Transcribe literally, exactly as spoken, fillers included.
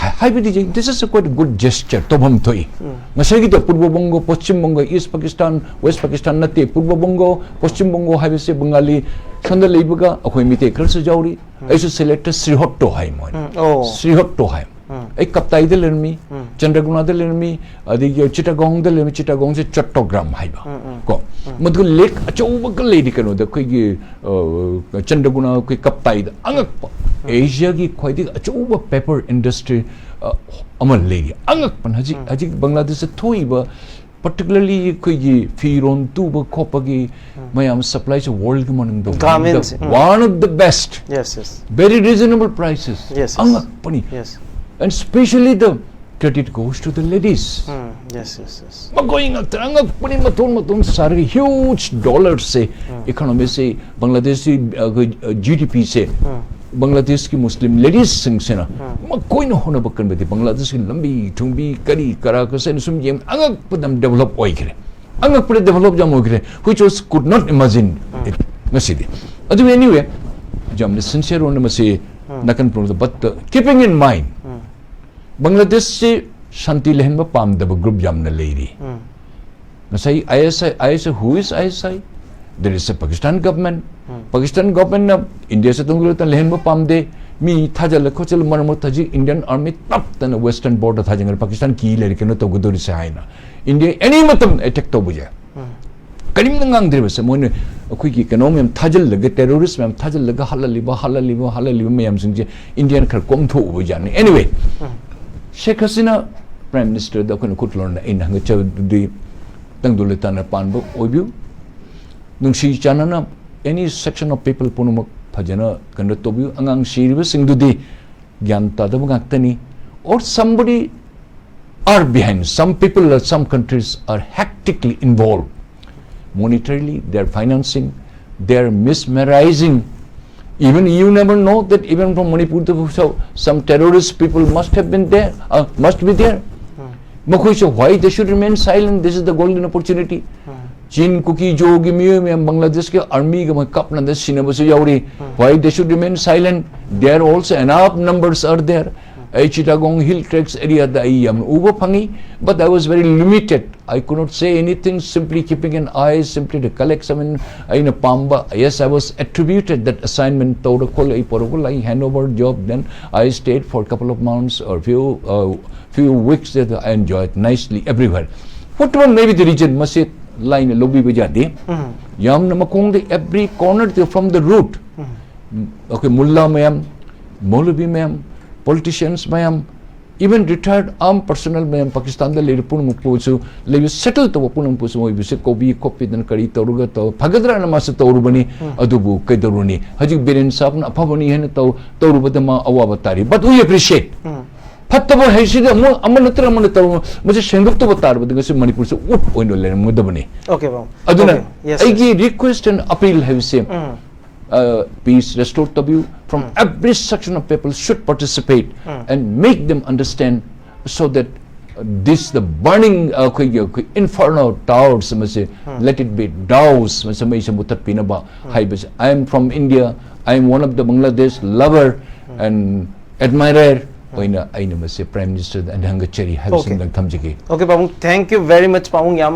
ꯍꯥꯏꯕꯗꯤ, this is a quite good gesture, ꯇꯧꯐꯝ ꯊꯣꯛꯏ꯫ ꯉꯁꯥꯏꯒꯤꯗꯣ ꯄꯨꯔꯕ ꯕꯪꯒꯣ, ꯄꯣꯁꯆꯤꯝ ꯕꯪꯒꯣ, ꯏꯁ ꯄꯥꯀꯤꯁꯇꯥꯟ, ꯋꯦꯁ ꯄꯥꯀꯤꯁꯇꯥꯟ ꯅꯠꯇꯦ, ꯄꯨꯔꯕ ꯕꯪꯒꯣ, ꯄꯣꯁꯆꯤꯝ ꯕꯪꯒꯣ ꯍꯥꯏꯕꯁꯦ ꯕꯪꯒꯥꯂꯤ ꯁꯣꯝꯗ ꯂꯩꯕꯒ ꯑꯩꯈꯣꯏ ꯃꯤꯇꯩ ꯈꯔꯁꯨ ꯌꯥꯎꯔꯤ꯫ ꯑꯩꯁꯨ ꯁꯤꯂꯦꯠꯇ ꯁ꯭ꯔꯤꯍꯣꯠꯇꯣ ꯍꯥꯏ ꯃꯣꯏꯅ꯫ ꯑꯣ꯫ ꯁ꯭ꯔꯤꯍꯣꯠꯇꯣ ꯍꯥꯏ꯫ ꯑꯩ ꯀꯞꯇꯥꯏꯗ ꯂꯩꯔꯝꯃꯤ, ꯆꯟꯗ꯭ꯔꯒꯨꯅꯥꯗ ꯂꯩꯔꯝꯃꯤ, ꯑꯗꯒꯤ ꯆꯤꯇꯥꯒꯣꯡꯗ ꯂꯩꯔꯝꯃꯤ꯫ ꯆꯤꯇꯥꯒꯣꯡꯁꯦ ꯆꯠꯇꯣꯒ꯭ꯔꯥꯝ ꯍꯥꯏꯕ꯫ ꯀꯣ, ꯃꯗꯨꯒ ꯂꯦꯛ ꯑꯆꯧꯕꯒ ꯂꯩꯔꯤ ꯀꯩꯅꯣꯗ, ꯑꯩꯈꯣꯏꯒꯤ, ꯑ, ꯆꯟꯗ꯭ꯔꯒꯨꯅꯥ, ꯑꯩꯈꯣꯏ ꯀꯞꯇꯥꯏꯗ꯫ ꯑꯉꯛꯄ, ꯑꯦꯁꯤꯌꯥꯒꯤ ꯈ꯭ꯋꯥꯏꯗꯒꯤ ꯑꯆꯧꯕ ꯄꯦꯄꯔ ꯏꯟꯗꯁꯇ꯭ꯔꯤ, ꯑ, ꯑꯃ ꯂꯩꯔꯤ꯫ ꯑꯉꯛꯄꯅ ꯍꯧꯖꯤꯛ, ꯍꯧꯖꯤꯛ ꯕꯪꯒ꯭ꯂꯥꯗꯦꯁꯇ ꯊꯣꯛꯏꯕ, particularly ꯑꯩꯈꯣꯏꯒꯤ ꯐꯤꯔꯣꯟ ꯇꯨꯕ ꯈꯣꯠꯄꯒꯤ ꯃꯌꯥꯝ ꯁꯄ꯭ꯂꯥꯏꯁꯦ ꯋꯥꯔꯜꯒꯤ ꯃꯅꯨꯡꯗ Garments, mm. One of the best, Yes, yes. very reasonable prices. Yes, yes. ꯑꯉꯛꯄꯅꯤ꯫ Yes. And specially the credit goes to the ladies. Mm, yes, yes, yes. ꯃꯈꯣꯏ ꯉꯥꯛꯇ ꯑꯉꯛꯄꯅꯤ, ꯃꯇꯣꯟ ꯃꯇꯣꯟ ꯁꯥꯔꯒ huge dollarꯁꯦ, economyꯁꯦ, ꯕꯪꯒ꯭ꯂꯥꯗꯦꯁꯀꯤ, ꯑ, ꯑꯩꯈꯣꯏ, ꯑ, GDPꯁꯦ, ꯕꯪꯒ꯭ꯂꯥꯗꯦꯁꯀꯤ ꯃꯨꯁꯂꯤꯝ ꯂꯦꯗꯤꯁꯁꯤꯡꯁꯤꯅ ꯃꯈꯣꯏꯅ ꯍꯣꯠꯅꯕ ꯀꯟꯕꯗꯤ ꯕꯪꯒ꯭ꯂꯥꯗꯦꯁꯀꯤ ꯂꯝꯕꯤ ꯊꯨꯝꯕꯤ ꯀꯔꯤ ꯀꯔꯥ ꯀꯁꯦꯅ ꯁꯨꯝ ꯌꯦꯡ ꯑꯉꯛꯄꯗ ꯗꯦꯕꯂꯞ ꯑꯣꯏꯈ꯭ꯔꯦ꯫ ꯑꯉꯛꯄꯗ ꯗꯦꯕꯂꯞ ꯌꯥꯝ ꯑꯣꯏꯈ꯭ꯔꯦ, which was could not imagine it ꯉꯁꯤꯗꯤ꯫ ꯑꯗꯨꯕꯨ anyway, ꯌꯥꯝꯅ sincere ꯑꯣꯏꯅ ꯃꯁꯤ ꯅꯥꯀꯟ ꯄꯨꯝꯕꯗ, but, uh, keeping in mind, ꯕꯪꯒ꯭ꯂꯥꯗꯦꯁꯁꯤ ꯁꯥꯟꯇꯤ ꯂꯩꯍꯟꯕ ꯄꯥꯝꯗꯕ group ꯌꯥꯝꯅ ꯂꯩꯔꯤ꯫ ꯉꯁꯥꯏ ISI, ISI, who is ISI? There is a Pakistan government. Pakistan governmentꯅ ꯏꯟꯗꯤꯌꯥꯁꯦ ꯇꯨꯡ ꯂꯩꯍꯟꯕ ꯄꯥꯝꯗꯦ꯫ ꯃꯤ ꯊꯥꯖꯜꯂ ꯈꯣꯠꯆꯜꯂ ꯃꯔꯛ ꯃꯔꯛꯇ ꯍꯧꯖꯤꯛ Indian army ꯇꯞꯇꯅ western border ꯊꯥꯖꯤꯟꯈ꯭ꯔꯦ, Pakistan ꯀꯤ ꯂꯩꯔꯦ ꯀꯩꯅꯣ ꯇꯧꯒꯗꯧꯔꯤꯁꯦ ꯍꯥꯏꯅ꯫ ꯏꯟꯗꯤꯌꯥ any ꯃꯇꯝ attack ꯇꯧꯕ ꯌꯥꯏ꯫ ꯀꯔꯤꯝꯇ ꯉꯥꯡꯗ꯭ꯔꯤꯕꯁꯦ ꯃꯣꯏꯅ ꯑꯩꯈꯣꯏꯒꯤ ꯀꯩꯅꯣ ꯃꯌꯥꯝ ꯊꯥꯖꯤꯜꯂꯒ, terrorist ꯃꯌꯥꯝ ꯊꯥꯖꯤꯜꯂꯒ ꯍꯥꯠꯍꯜꯂꯤꯕ, ꯍꯥꯠꯍꯜꯂꯤꯕ, ꯍꯥꯠꯍꯜꯂꯤꯕ ꯃꯌꯥꯝꯁꯤꯡꯁꯦ ꯏꯟꯗꯤꯌꯥꯅ ꯈꯔ ꯀꯣꯝꯊꯣꯛꯎꯕ ꯌꯥꯅꯤ꯫ Anyway, ꯁꯦꯈ ꯍꯁꯤꯅꯥ Prime Ministerꯗ ꯑꯩꯈꯣꯏꯅ ꯈꯨꯠ ꯂꯣꯟꯅ ꯑꯩꯅ ꯍꯪꯒꯠꯆꯕꯗꯨꯗꯤ ꯇꯪꯗꯨ ꯂꯩꯇꯥꯅ ꯄꯥꯟꯕ ꯑꯣꯏꯕꯤꯌꯨ꯫ ꯅꯨꯡꯁꯤ ꯆꯥꯟꯅꯅ any section of people ꯄꯨꯝꯅꯃꯛ ꯐꯖꯅ ꯀꯩꯅꯣ ꯇꯧꯕꯤꯌꯨ꯫ ꯑꯉꯥꯡ ꯁꯤꯔꯤꯕꯁꯤꯡꯗꯨꯗꯤ ꯒ꯭ꯌꯥꯟ ꯇꯥꯗꯕ ꯉꯥꯛꯇꯅꯤ꯫ Or somebody are behind. Some people or some countries are hectically involved. Monetarily, they are financing, they are mesmerizing. Even you never know that even from Manipur, the, so some terrorist people must have been there, uh, must be there. ꯃꯈꯣꯏꯁꯨ, why they should remain silent? This is the golden opportunity. ꯆꯤꯟ ꯀꯨꯀꯤ ꯖꯣꯒꯤ ꯃꯤꯑꯣꯏ ꯃꯌꯥꯝ ꯕꯪꯒ꯭ꯂꯥꯗꯦꯁꯀꯤ ꯑꯥꯔꯃꯤꯒ ꯃꯣꯏ ꯀꯥꯞꯅꯗ ꯁꯤꯅꯕꯁꯨ ꯌꯥꯎꯔꯤ꯫ Why they should remain silent? There also enough numbers are there. ꯑꯩ ꯆꯤꯇꯥꯒꯣꯡ hill Trax ꯑꯦꯔꯤꯌꯥꯗ ꯑꯩ ꯌꯥꯝ ꯎꯕ ꯐꯪꯉꯤ, but I was very limited. I could not say anything, simply keeping an eye, simply to collect some. ꯑꯩꯅ ꯄꯥꯝꯕ, yes, I was attributed that assignment, ꯇꯧꯔ ꯈꯣꯠꯂ ꯑꯩ ꯄꯨꯔꯛꯄ ꯂꯥꯛꯏ, hand over job, then I stayed for a couple of months or few, uh, few weeks that I enjoyed nicely everywhere. Whatever may be the reason, ꯃꯁꯤ ꯂꯥꯏꯅ ꯂꯧꯕꯤꯕ ꯌꯥꯗꯦ꯫ ꯌꯥꯝꯅ ꯃꯈꯣꯡꯗ, every corner, from the root, ꯑꯩꯈꯣꯏ ꯃꯨꯜꯂꯥ ꯃꯌꯥꯝ, ꯃꯧꯂꯕꯤ ꯃꯌꯥꯝ, politicians ꯃꯌꯥꯝ, even retired armed personnel ꯃꯌꯥꯝ, ꯄꯥꯀꯤꯁꯇꯥꯟꯗ ꯂꯩꯔꯤꯕ ꯄꯨꯝꯅꯃꯛꯄꯨꯁꯨ, ꯂꯩꯕ ꯁꯦꯇꯜ ꯇꯧꯕ ꯄꯨꯝꯅꯃꯛꯄꯨꯁꯨ, ꯃꯣꯏꯕꯨꯁꯦ ꯀꯧꯕꯤ ꯈꯣꯠꯄꯤꯗꯅ ꯀꯔꯤ ꯇꯧꯔꯒ ꯇꯧ-, ꯐꯒꯗ꯭ꯔꯥꯅ ꯃꯥꯁꯨ ꯇꯧꯔꯨꯕꯅꯤ꯫ ꯑꯗꯨꯕꯨ ꯀꯩꯗꯧꯔꯨꯅꯤ? ꯍꯧꯖꯤꯛ ꯕꯤꯔꯦꯟ ꯁꯥꯍꯕꯅ ꯑꯐꯕꯅꯤ ꯍꯥꯏꯅ ꯇꯧ-, ꯇꯧꯔꯨꯕꯗ ꯃꯥ ꯑꯋꯥꯕ ꯇꯥꯔꯤ꯫ But we appreciate. ꯐꯠꯇꯕ ꯍꯥꯏꯁꯤꯗ ꯑꯃꯨꯛ ꯑꯃ ꯅꯠꯇ꯭ꯔ ꯑꯃꯅ ꯇꯧꯔꯨ, ꯃꯁꯤ ꯁꯦꯡꯗꯣꯛꯇꯕ ꯇꯥꯔꯕꯗꯤ ꯉꯁꯤ ꯃꯅꯤꯄꯨꯔꯁꯦ ꯎꯠ ꯑꯣꯏꯅ ꯂꯩꯔꯝꯒꯗꯕꯅꯤ꯫ Okay, ꯄꯥꯕꯨꯡ꯫ ꯑꯗꯨꯅ Okay, yes, sir. ꯑꯩꯒꯤ request and appeal ꯍꯥꯏꯕꯁꯦ, uh, peace restore ꯇꯧꯕꯤꯌꯨ, from every section of people should participate and make them understand, so that, uh, this, the burning, uh, ꯑꯩꯈꯣꯏꯒꯤ, ꯑꯩꯈꯣꯏ inferno towers ꯑꯃꯁꯦ, let it be doused, ꯃꯁꯤ ꯃꯩꯁꯦ ꯃꯨꯊꯠꯄꯤꯅꯕ ꯍꯥꯏꯕꯁꯦ꯫ I am from India, I am one of the Bangladesh lover and admirer ꯑꯣꯏꯅ ꯑꯩꯅ ꯃꯁꯤ Prime Minister ꯗ ꯍꯪꯒꯠꯆꯔꯤ ꯍꯥꯏꯕꯁꯤꯃꯇꯪ ꯊꯝꯖꯒꯦ꯫ Okay, ꯄꯥꯕꯨꯡ, thank you very much, ꯄꯥꯕꯨꯡ, ꯌꯥꯝ